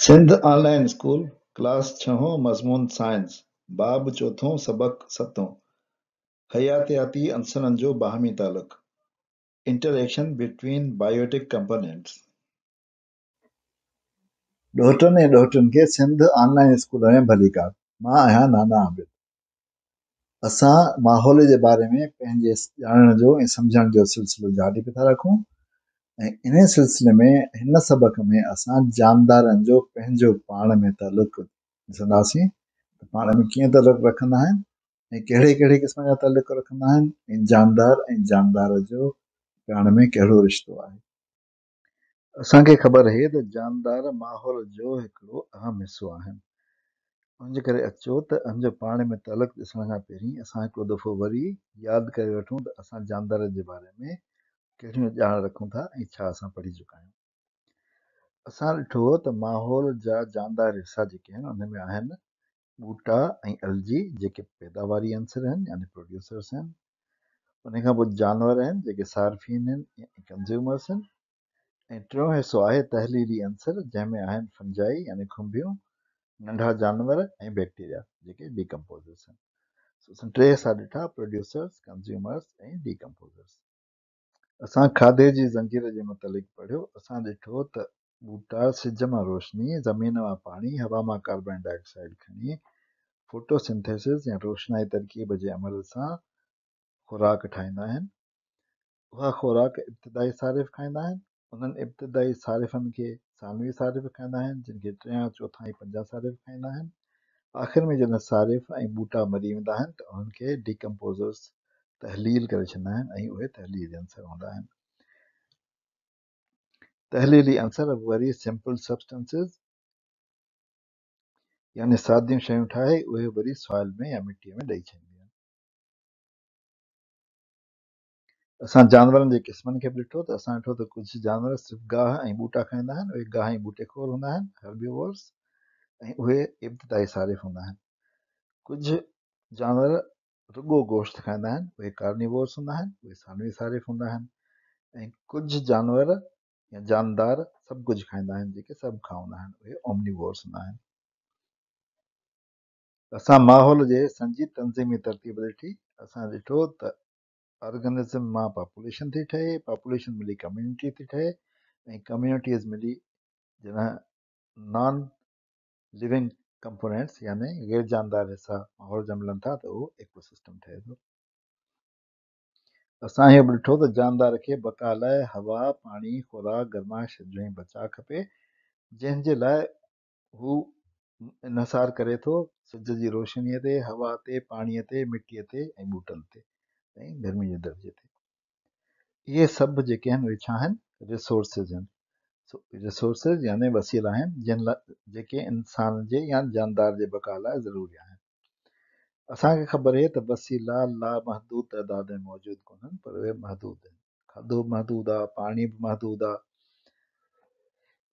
سنڌ آن line school, class ڇهون، مضمون science, باب چوٿون، سبق ستون، حياتياتي عنصرن جو باهمي تعلق، Interaction Between Biotic Components. ڏوهٽن ۽ ڏوهٽين کي سنڌ آن لائين اسڪول ۾ ڀليڪار. مان آهيان نانا عابد. اسان ماحول جي باري ۾ پنهنجي ڄاڻڻ جو ۽ سمجهڻ جو سلسلو جاري به ٿا رکون ۽ انهي سلسلي ۾ هن سبق ۾ اسان جاندارن جو پنهنجو پاڻ ۾ تعلق ڏسنداسين ته پاڻ ۾ ڪيئن تعلق رکندا آهن ۽ ڪهڙي ڪهڙي قسم جا تعلق رکندا آهن ۽ جاندار ۽ جاندار جو پاڻ ۾ ڪهڙو رشتو آهي. اسان کي خبر اهي ته جاندار ماحول جو هڪڙو اهم حصو آهن. ان جي ڪري اچو ته ان جو پاڻ ۾ تعلق ڏسڻ کان پهرين اسان هڪڙو دفعو وري ياد ڪري وٺون ته اسان جاندارن جي باري ۾ ڪهڙيون ڄاڻ رکون ٿا ۽ ڇا اسان پڙهي چڪا آهيون. اسان ڏٺو ته ماحول جا جاندار حصا جيڪي آهن ان ۾ آهن ٻوٽا ۽ الجي جيڪي پيداواري عنصر آهن يعني پروڊيوسرس آهن، ان کان پوء جانور آهن جيڪي صارفين آهن ۽ ڪنزيومرس آهن ۽ ٽيون حصو آهي تحليلي عنصر جنهن ۾ آهن فنجائي يعني کنڀيون، ننڍا جانور ۽ بيڪٽيريا جيڪي ڊيڪمپوزرس آهن. سو اسان ٽي حصا ڏٺا پروڊيوسرس، ڪنزيومرس ۽ ڊيڪمپوزرس. اسان کاڌي جي زنجير جي متعلق پڙهيو. اسان ڏٺو ته ٻوٽا سج مان روشني، زمين مان پاڻي، هوا مان ڪاربان ڊاء آڪسائيڊ کڻي فوٽو سنٿيسز يا روشنائي ترڪيب جي عمل سان خوراڪ ٺاهيندا آهن. اها خوراڪ ابتدائي صارف کائيندا آهن. انهن ابتدائي صارفن کي ثانوي صارف کائيندا آهن، جن کي ٽيان، چوٿان ۽ پنجان صارف کائيندا آهن. آخر ۾ جڏهن صارف ۽ ٻوٽا مري ويندا آهن ته انهن کي ڊيڪمپوزرز تحليل ڪري ڇڏيندا آهن ۽ اهي تحليلي عنصر هوندا آهن. تحليلي عنصر وري سمپل سبسٽنسز يعني ساديون شيون ٺاهي اهي وري سوائل ۾ يا مٽيء ۾ ڏئي ڇڏينديون آهن. اسان جانورن جي قسمن کي به ڏٺو ته اسان ڏٺو ته ڪجهه جانور صرف گاهه ۽ ٻوٽا کائيندا آهن، اهي گاهه ۽ ٻوٽي خور هوندا آهن، Herbivores، ۽ اهي ابتدائي صارف هوندا آهن. ڪجهه جانور رڳو گوشت کائيندا آهن، اهي Carnivores هوندا آهن، اهي ثانوي صارف هوندا آهن ۽ ڪجهه جانور يا جاندار سڀ ڪجهه کائيندا آهن، جيڪي سڀ کائو هوندا آهن، اهي Omnivores هوندا آهن. اسان ماحول جي حصن جي تنظيمي ترتيب ڏٺي. اسان ڏٺو ته آرگنزم مان پاپوليشن ٿي ٺهي، پاپوليشن ملي ڪميونٽي ٿي ٺهي ۽ ڪميونٽيز ملي جڏهن نان لوينگ ڪمپونينٽس يعني غير جاندار حصا ماحول جا ملن ٿا ته اهو ايڪو سسٽم ٺهي ٿو. اسان اهو به ڏٺو ته جاندار کي بقا لاء هوا، پاڻي، خوراڪ، گرمائش ۽ بچاء کپي جنهن جي لاء هو انحصار ڪري ٿو سج جي روشنيء تي، هوا تي، پاڻيء تي، مٽيء تي ۽ ٻوٽن تي ۽ گرمي جي درجي تي. اهي سڀ جيڪي آهن اهي ڇا آهن؟ ريسورسز آهن. سو ريسورسز يعني وسيلا آهن جن لاء جيڪي انسان جي يا جاندار جي بقا لاء ضروري آهن. اسان کي خبر اهي ته وسيلا لامحدود تعداد ۾ موجود ڪونهن پر اهي محدود آهن. کاڌو به محدود آهي، پاڻي به محدود آهي.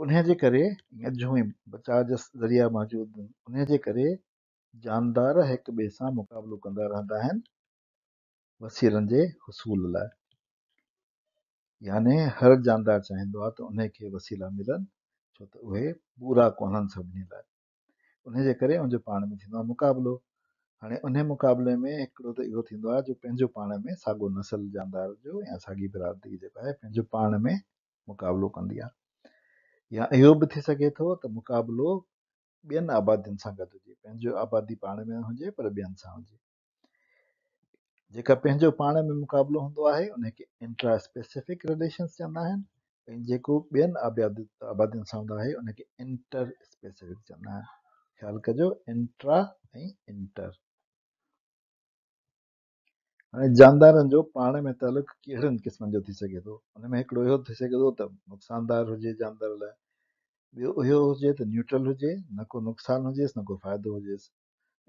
انهيء جي ڪري اجهو ۽ بچاء جا ذريعا موجود آهن. انهيء جي ڪري جاندار هڪ ٻئي سان مقابلو ڪندا رهندا آهن وسيلن جي حصول لاء. يعني هر جاندار چاهيندو آهي ته انهيء کي وسيلا ملن ڇو ته اهي پورا ڪونهن سڀني لاء. انهيء جي ڪري ان جو پاڻ ۾ ٿيندو آهي مقابلو. هاڻي انهيء مقابلي ۾ هڪڙو ته اهو ٿيندو آهي جو پنهنجو پاڻ ۾ ساڳو نسل جاندار جو يا ساڳي برادري جيڪا آهي پنهنجو پاڻ ۾ مقابلو ڪندي آهي يا اهو به ٿي سگهي ٿو ته مقابلو ٻين آبادين سان گڏ هجي، پنهنجو آبادي پاڻ ۾ نه هجي پر ٻين سان هجي. جيڪا پنهنجو پاڻ ۾ مقابلو هوندو آهي ان کي انٽرا اسپيسفڪ رليشنز چوندا آهن ۽ جيڪو ٻين آبادين سان هوندو آهي ان کي انٽر اسپيسفڪ چوندا آهن. خيال ڪجو انٽرا ۽ انٽر. هاڻي جاندارن جو پاڻ ۾ تعلق ڪهڙن قسمن جو ٿي سگهي ٿو؟ ان ۾ هڪڙو اهو ٿي سگهي ٿو ته نقصاندار هجي جاندار لاء، ٻيو اهو هجي ته نيوٽرل هجي، نه ڪو نقصان هجيس نه ڪو فائدو هجيس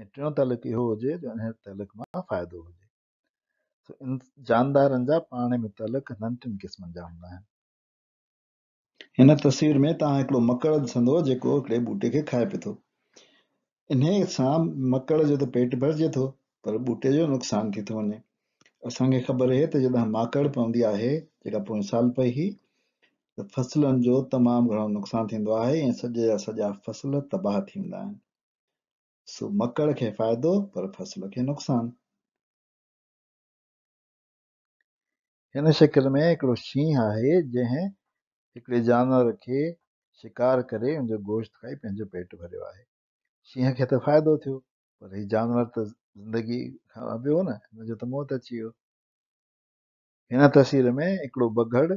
۽ ٽيون تعلق اهو هجي جو انهيء تعلق مان فائدو هجي. سو ان جاندارن جا پاڻ ۾ تعلق هنن ٽن قسمن جا هوندا آهن. هن تصوير ۾ توهان هڪڙو مڪڙ ڏسندو جيڪو هڪڙي ٻوٽي کي کائي پيو ٿو. انهيء سان مڪڙ جو ته پيٽ ڀرجي ٿو پر ٻوٽي جو نقصان ٿي ٿو وڃي. اسان کي خبر اهي ته جڏهن ماڪڙ پوندي آهي، جيڪا پوئين سال پئي هئي، ته فصلن جو تمام گهڻو نقصان ٿيندو آهي ۽ سڄي جا سڄا فصل تباهه ٿي ويندا آهن. سو مڪڙ کي فائدو پر فصل کي نقصان. هن شڪل ۾ هڪڙو شينهن آهي جنهن هڪڙي جانور کي شڪار ڪري ان جو گوشت کائي پنهنجو پيٽ ڀريو آهي. شينهن کي ته فائدو ٿيو پر هي جانور ته زندگي کان ويو نه، هن جو ته موت اچي ويو. هن تصوير ۾ هڪڙو بگهڙ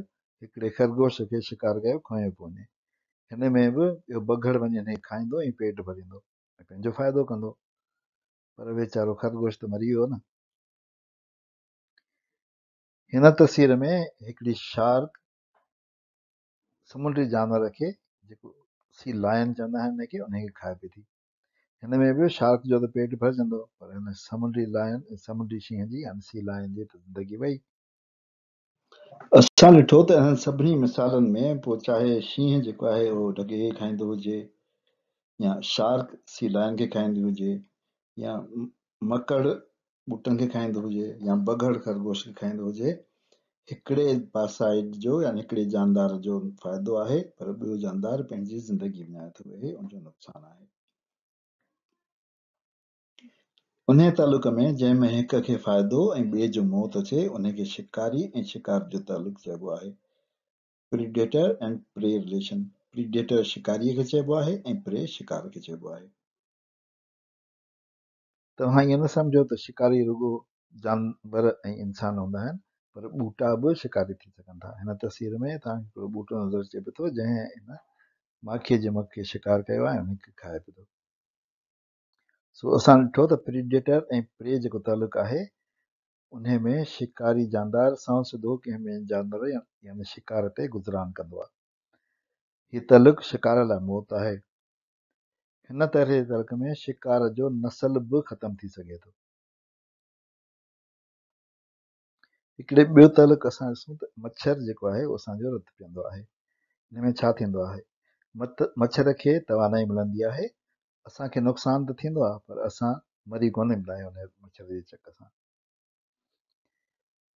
هڪڙي خرگوش کي شڪار ڪيو کنيو پيو وڃي. هن ۾ به اهو بگهڙ وڃي هن کي کائيندو ۽ پيٽ ڀريندو ۽ پنهنجو فائدو ڪندو پر ويچارو خرگوش ته مري ويو نه. هن تصوير ۾ هڪڙي شارڪ سمنڊي جانور کي جيڪو سي لائن چوندا آهن ان کي ان کي کائي پئي ٿي. هن ۾ به شارڪ جو ته پيٽ ڀرجندو پر هن سمنڊي لائن سمنڊي شينهن جي يعني سي لائن جي ته زندگي وئي. اسان ڏٺو ته انهن سڀني مثالن ۾ پوء چاهي شينهن جيڪو آهي اهو ڍڳي کي کائيندو هجي يا شارڪ سي لائن کي کائيندي هجي يا مڪڙ ٻوٽن کي کائيندو هجي يا بگهڙ خرگوش کي کائيندو هجي، هڪڙي پاسائيڊ جو يعني هڪڙي جاندار جو فائدو آهي پر ٻيو جاندار پنهنجي زندگي وڃائي ٿو ويهي ان جو نقصان آهي. انهيء تعلق ۾ جنهن ۾ هڪ کي فائدو ۽ ٻئي جو موت اچي، انهيء کي شڪاري ۽ شڪار جو تعلق چئبو آهي. Predator and Prey Relation، Predator شڪاريء کي چئبو آهي ۽ Prey شڪار کي چئبو آهي. توهان ائين نه سمجهو ته شڪاري رڳو جانور ۽ انسان هوندا آهن، پر ٻوٽا به شڪاري ٿي سگهن ٿا. هن تصوير ۾ توهان کي هڪڙو ٻوٽو نظر اچي پيو ٿو، جنهن هن ماکيء جي مک کي شڪار ڪيو آهي ۽ ان کي کائي پيو ٿو. سو اسان ڏٺو ته پريڊيٽر ۽ پري جيڪو تعلق آهي، انهي ۾ شڪاري جاندار سنئون سڌو ڪنهن ٻئي جانور يعني شڪار تي گذران ڪندو آهي. هي تعلق شڪار لاء موت آهي. هن طرح جي تعلق ۾ شڪار جو نسل به ختم ٿي سگهي ٿو. هڪڙي ٻيو تعلق اسان ڏسون ته مڇر جيڪو آهي اهو اسان جو رت پيئندو آهي. ان ۾ ڇا ٿيندو آهي؟ مڇر کي توانائي ملندي آهي، اسان کي نقصان ته ٿيندو آهي پر اسان مري ڪونه ويندا آهيون ان مڇر جي چڪ سان.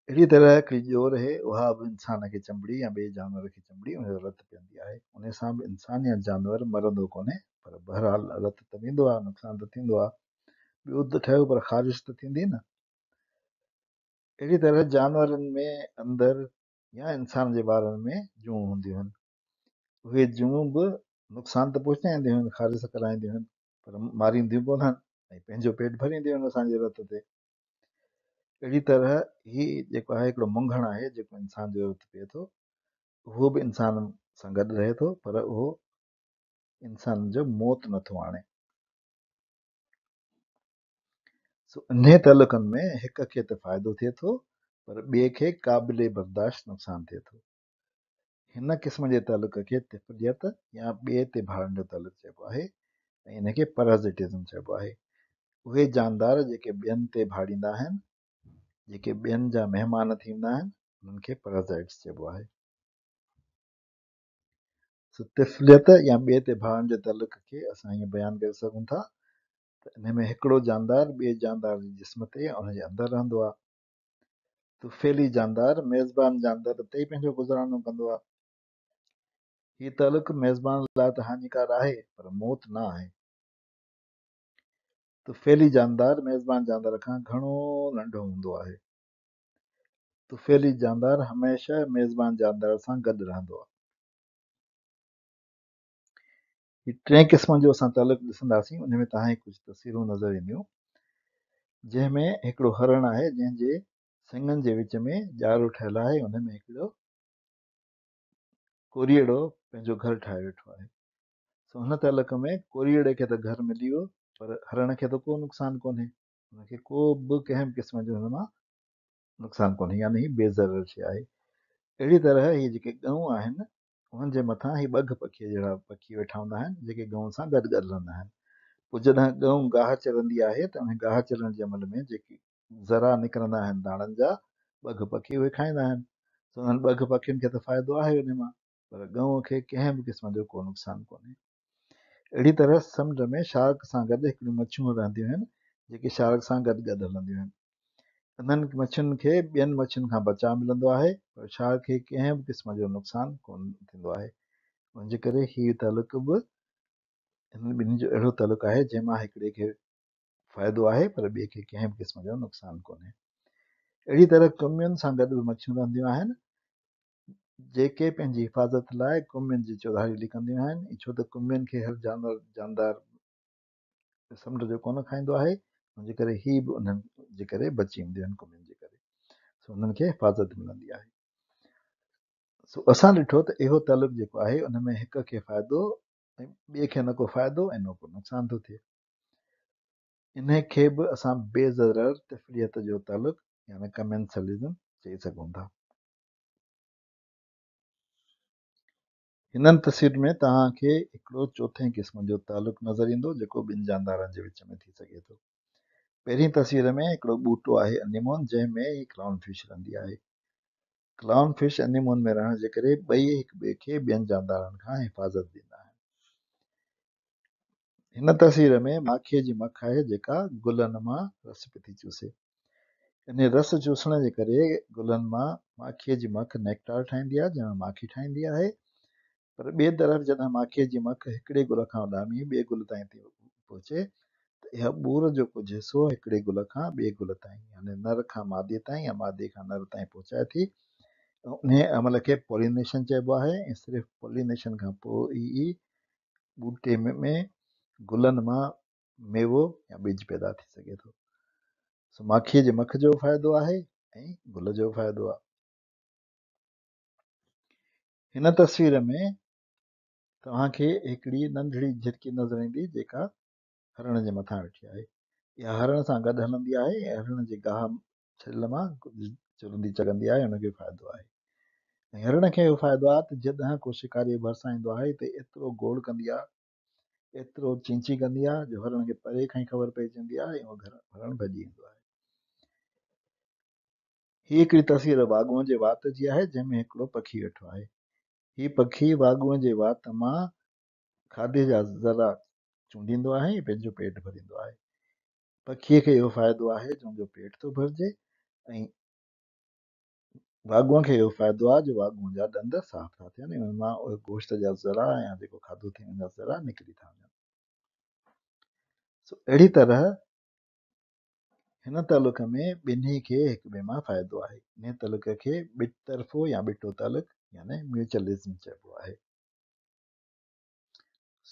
اهڙي طرح هڪڙي ڄور اهي اها به انسان کي چنبڙي يا ٻئي جانور کي چنبڙي ان جو رت پيئندي آهي. ان سان به انسان يا جانور مرندو ڪونهي پر بهرحال رت ته ويندو آهي، نقصان ته ٿيندو آهي. ٻيو ته ٺهيو پر خارش ته ٿيندي نه. اهڙي طرح جانورن ۾ اندر يا انسان جي وارن ۾ جونئون هونديون آهن. اهي جونئون به نقصان ته پهچائينديون آهن، خارش ڪرائينديون آهن پر مارينديون ڪونهن ۽ پنهنجو پيٽ ڀرينديون آهن اسان جي رت تي. اهڙي طرح هي جيڪو آهي هڪڙو منگهڻ آهي جيڪو انسان جو رت پئي ٿو، اهو به انسان سان گڏ رهي ٿو پر اهو انسان جو موت نٿو آڻي. سو انهي تعلقن ۾ هڪ کي ته فائدو ٿئي ٿو پر ٻئي کي قابل برداشت نقصان ٿئي ٿو. هن قسم جي تعلق کي طفليت يا ٻئي تي ڀاڙڻ جو تعلق چئبو آهي ۽ ان کي پرازيٽزم چئبو آهي. اهي جاندار جيڪي ٻين تي ڀاڙيندا آهن، جيڪي ٻين جا مهمان ٿي ويندا آهن، انهن کي پرازائٽس چئبو آهي. سو طفليت يا ٻئي تي ڀاڙڻ جي تعلق کي اسان ائين بيان ڪري سگهون ٿا ته انهي ۾ هڪڙو جاندار ٻئي جاندار جي جسم تي يا ان جي اندر رهندو آهي. طفيلي جاندار ميزبان جاندار تي ئي پنهنجو گذرانو ڪندو آهي. هي تعلق ميزبان لاء ته هاڃيڪار آهي پر موت نه آهي. طفيلي جاندار ميزبان جاندار کان گهڻو ننڍو هوندو آهي. طفيلي جاندار هميشه ميزبان جاندار سان گڏ رهندو آهي. هي ٽئين قسم جو اسان تعلق ڏسنداسين، ان ۾ توهان کي ڪجهه تصويرون نظر اينديون، جنهن ۾ هڪڙو هرڻ آهي جنهن جي سڱن جي وچ ۾ ڄارو ٺهيل آهي، ان ۾ هڪڙو ڪوريئڙو پنهنجو گهر ٺاهي ويٺو آهي. سو هن تعلق ۾ ڪوريئڙي کي ته گهر ملي ويو پر هرڻ کي ته ڪو نقصان ڪونهي، هن کي ڪو به ڪنهن به قسم جو هن مان نقصان ڪونهي، يعني هي بي ضرر شيء آهي. اهڙي طرح هي جيڪي ڳئون آهن انهن جي مٿان هي ٻگهه پکيء جهڙا پکي ويٺا هوندا آهن، جيڪي ڳئون سان گڏ گڏ رهندا آهن. پوء جڏهن ڳئون گاهه چرندي آهي ته انهي گاهه چرڻ جي عمل ۾ جيڪي ذرا نڪرندا آهن داڻن جا، ٻگهه پکي اهي کائيندا آهن. سو انهن ٻگهه پکين کي ته فائدو آهي انهي مان، پر ڳئون کي ڪنهن به قسم جو ڪو نقصان ڪونهي. اهڙي طرح سمنڊ ۾ شارڪ سان گڏ هڪڙيون مڇيون رهنديون آهن، جيڪي شارڪ سان گڏ گڏ هلنديون آهن. انهن مڇين کي ٻين مڇين کان بچاء ملندو آهي پر شارڪ کي ڪنهن به قسم جو نقصان ڪونه ٿيندو آهي. ان جي ڪري هي تعلق به انهن ٻنهي جو اهڙو تعلق آهي جنهن مان هڪڙي کي فائدو آهي پر ٻئي کي ڪنهن به قسم جو نقصان ڪونهي. اهڙي طرح ڪمين سان گڏ به مڇيون رهنديون آهن جيڪي پنهنجي حفاظت لاء ڪمين جي چوڌاري لڪنديون آهن ۽ ڇو ته ڪمين کي هر جانور جاندار سمنڊ جو ڪونه کائيندو آهي ان جي ڪري هي به انهن جي ڪري بچي وينديون آهن ڪمين جي ڪري سو انهن کي حفاظت ملندي آهي. سو اسان ڏٺو ته اهو تعلق جيڪو آهي ان ۾ هڪ کي فائدو ۽ ٻئي کي نه ڪو فائدو ۽ نه ڪو نقصان ٿو ٿئي. انهي کي به اسان بي ضرر طفليت جو تعلق يعني ڪمينسلزم چئي سگهون ٿا. هنن تصويرن ۾ توهان کي هڪڙو چوٿين قسم جو تعلق نظر ايندو جيڪو ٻن جاندارن جي وچ ۾ ٿي سگهي ٿو. پهرين تصوير ۾ هڪڙو ٻوٽو آهي انيمون جنهن ۾ هي ڪلائون فش رهندي آهي. ڪلائون فش انيمون ۾ رهڻ جي ڪري ٻئي هڪ ٻئي کي ٻين جاندارن کان حفاظت ڏيندا آهن. هن تصوير ۾ ماکيء جي مک آهي جيڪا گلن مان رس پئي ٿي چوسي. انهي رس چوسڻ جي ڪري گلن مان ماکيء جي مک نيڪٽار ٺاهيندي آهي جنهن مان ماکي ٺاهيندي آهي. پر ٻئي طرف جڏهن ماکيء جي مک هڪڙي گل کان اڏامي ٻئي گل تائين ٿي پهچي ته اها ٻور جو ڪجهه حصو هڪڙي گل کان ٻئي گل تائين يعني نر کان مادي تائين يا مادي کان نر تائين پهچائي ٿي ۽ انهي عمل کي پولينيشن چئبو آهي ۽ صرف پولينيشن کان پوء ئي ٻوٽي ۾ گلن مان ميوو يا ٻج پيدا ٿي سگهي ٿو. سو ماکيء جي مک جو به فائدو آهي ۽ گل جو به فائدو آهي. هن تصوير ۾ توهان کي هڪڙي ننڍڙي جهرڪي نظر ايندي جيڪا هرڻ جي مٿان ويٺي آهي. اها هرڻ سان گڏ هلندي آهي ۽ هرڻ جي گاهه ڇڏيل مان ڪجهه چرندي چڳندي آهي ان کي فائدو آهي ۽ هرڻ کي اهو فائدو آهي ته جڏهن ڪو شڪاري ڀرسان ايندو آهي ته ايترو گوڙ ڪندي آهي ايترو چينچي ڪندي آهي جو هرڻ کي پري کان ئي خبر پئجي ويندي آهي ۽ اهو هرڻ ڀڄي ويندو آهي. هي هڪڙي تصوير واڳونء جي وات جي آهي جنهن ۾ هڪڙو پکي ويٺو آهي. هي پکي واڳونء جي وات مان کاڌي جا ذرا چونڊيندو آهي ۽ پنهنجو پيٽ ڀريندو آهي. پکيء کي اهو فائدو آهي جو ان جو پيٽ ٿو ڀرجي ۽ واڳونء کي اهو فائدو آهي جو واڳونء جا ڏند صاف ٿا ٿين ۽ ان مان اهي گوشت جا ذرا يا جيڪو کاڌو ٿئي ان جا ذرا نڪري ٿا وڃن. سو اهڙي طرح هن تعلق ۾ ٻنهي کي هڪ ٻئي مان فائدو آهي. انهيء تعلق کي ٻطرفو يا ٻٽو تعلق يعني ميوچلزم چئبو آهي.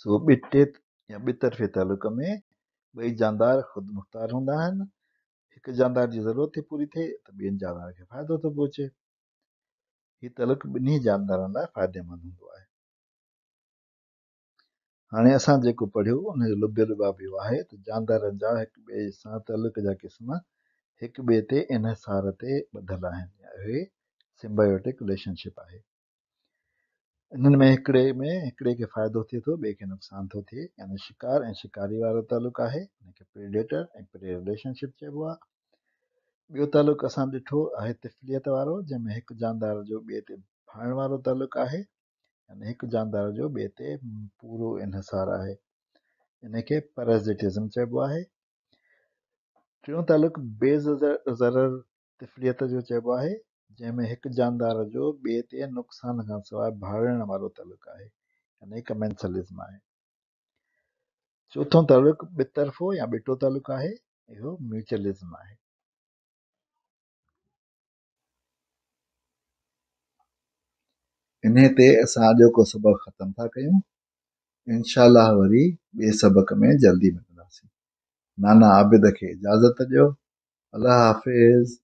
سو ٻٽي يا ٻطرفي تعلق ۾ ٻئي جاندار خودمختار هوندا آهن. هڪ جاندار جي ضرورت ٿي پوري ٿئي ته ٻين جاندار کي فائدو ٿو پهچي. هي تعلق ٻنهي جاندارن لاء فائديمند هوندو آهي. هاڻي اسان جيڪو پڙهيو ان جو لب لباب اهو آهي ته جاندارن جا هڪ ٻئي سان تعلق جا قسم هڪ ٻئي تي انحصار تي ٻڌل آهن يا اهي سمبايوٽڪ رليشن شپ آهي. انهن ۾ هڪڙي ۾ هڪڙي کي فائدو ٿئي ٿو ٻئي کي نقصان ٿو ٿئي يعني شڪار ۽ شڪاري وارو تعلق آهي ان کي پريڊيٽر ۽ پري رليشن شپ چئبو آهي. ٻيو تعلق اسان ڏٺو آهي طفليت وارو جنهن ۾ هڪ جاندار جو ٻئي تي ڀائڻ وارو تعلق آهي يعني هڪ جاندار جو ٻئي تي پورو انحصار آهي ان کي پرازيٽزم چئبو آهي. ٽيون تعلق بي ضرر طفليت جو چئبو آهي، جنهن ۾ هڪ جاندار جو ٻئي تي نقصان کان سواء ڀاڙڻ وارو تعلق آهي، يعني ڪمينسلزم آهي. چوٿون تعلق ٻطرفو يا ٻٽو تعلق آهي، اهو ميوچلزم آهي. انهيء تي اسان اڄوڪو سبق ختم ٿا ڪيون. انشاء الله وري ٻئي سبق ۾ جلدي ملنداسين. نانا عابد کي اجازت ڏيو. الله حافظ.